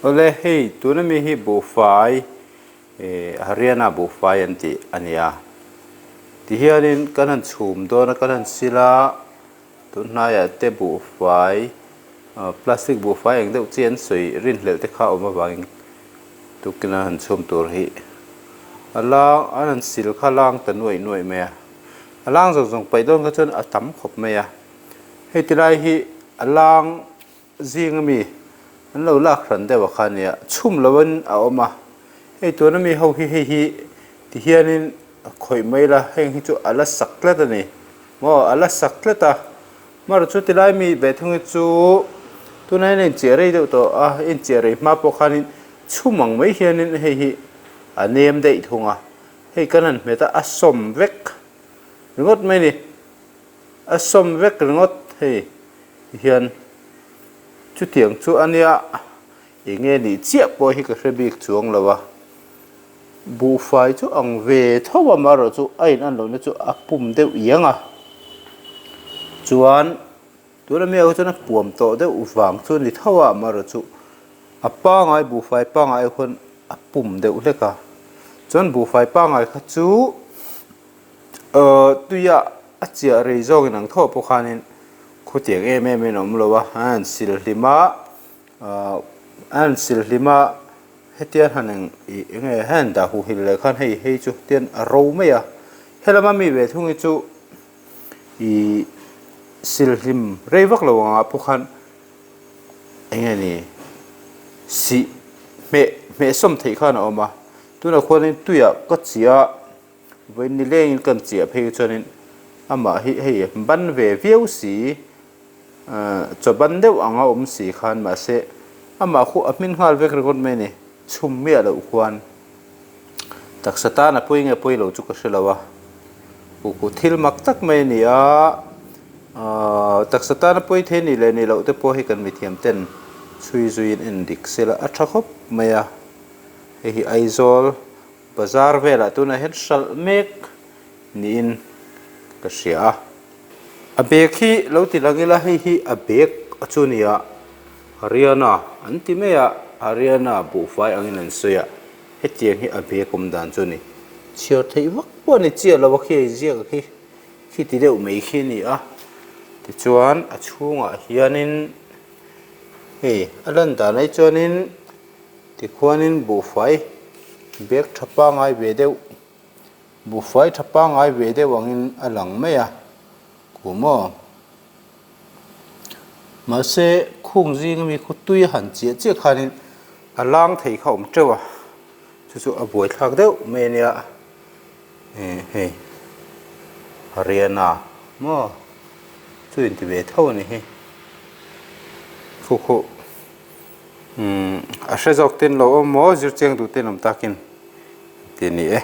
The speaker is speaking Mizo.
Awle hei tuna mi hi buhfai eh Haryana buhfai an tih a ni a tihianin kan han chhum dawn a kan han sil a tun hnaiah te buhfai ah plastic buhfai ang deuh chi an sawi rinhlelh te kha a awm avangin tukin an han chhum tur hi a lang an han sil kha a lang ta nuaih nuaih mai a a lang zawng zawng paih dawn kha chuan a tam khawp mai a hei ti lai hi a lang zing ami an lo lak hran deuh a kha nia chhum lo in a awm a hei tuna mi ho hi hei hi ti hianin khawih mai ila heng hi chu a la sak tlat a ni maw a la sak tlat a amaherawhchu chu tilai mi ve thung hi chu tunah hian a inchiah rei deuh tawh a a inchiah rei hma pawh khanin chhum ang mai hianin hei hi a nem daih thung a hei kan han hmet a a sawm vek ringawt mai a ni a sawm vek ringawt hei. Hian chutiang chu a nia eng nge nih chiah pawh hi ka hre bik chuang lo a, buhfai chu ang ve tho a amaherawhchu a in an lohna chu a pum deuh iang a, chuan tuna mi ah chuan a puam tawh deuh vang chu a ni tho a amaherawhchu a pangai buhfai pangai khawn a pum deuh hlek a, chuan buhfai pangai kha chu. Aw tuia a chiah rei zawkin ang tho pawh khanin khutiang em em in a awm lo a, an han sil hlim a, ah an han sil hlim a hetiang han eng ih eng nge han dah huh hil leh khan hei hei chu tian a ro mai a, helama mi ve thung hi chu ih sil hlim rei vak lo angah pawh khan eng nge ni sih hmeh hmeh sawm theih khan a awm a, tunah khuanin tuiah ka chiah a. Vawiin ni lengin kan chiah phei chuanin amah hi hei ban ve viau si ahh chaw ban deuh ang a awm si khan mahse amah khu a hmin nghal vek ringawt mai a ni chhum miah loh khuan taksa tan a pawi nge pawi lo chu ka hre lo a kukhu thil mak tak mai a ni a ahh taksa tan a pawi thei ni leh ni loh te pawh hi kan mithiam ten chhui zuiin en dik sela a tha khawp mai a hei hi Aizawl. Bazar velah tunah hian hralh mek niin ka hria a. A bag hi lo ti lang ila hei hi a bag a chu nia Haryana an ti mai a, Haryana buhfai angin an sawi a, hetiang hi a bag awm dan chu a ni. Chhiar theih vak pawh a ni chiah lo a khi a inziak a khi, khi ti deuh mai khi a ni a. Tichuan a chhungah hianin hei a lan dan ai chuanin. Tikhuanin buhfai bag tha pangai ve deuh, buhfai tha pangai ve deuh angin a lang mai a, ku maw? Mahse khung zing ami khu tui a han chiah chiah khanin a lang thei kha a awm teuh a, chu chu a buaithlak deuh mai a nia, eh hei Haryana maw chu inti ve tho a ni hi, khu khuh. Umm a hre zawk ten lo awm maw zir chiang duh ten awm takin ti a ni e.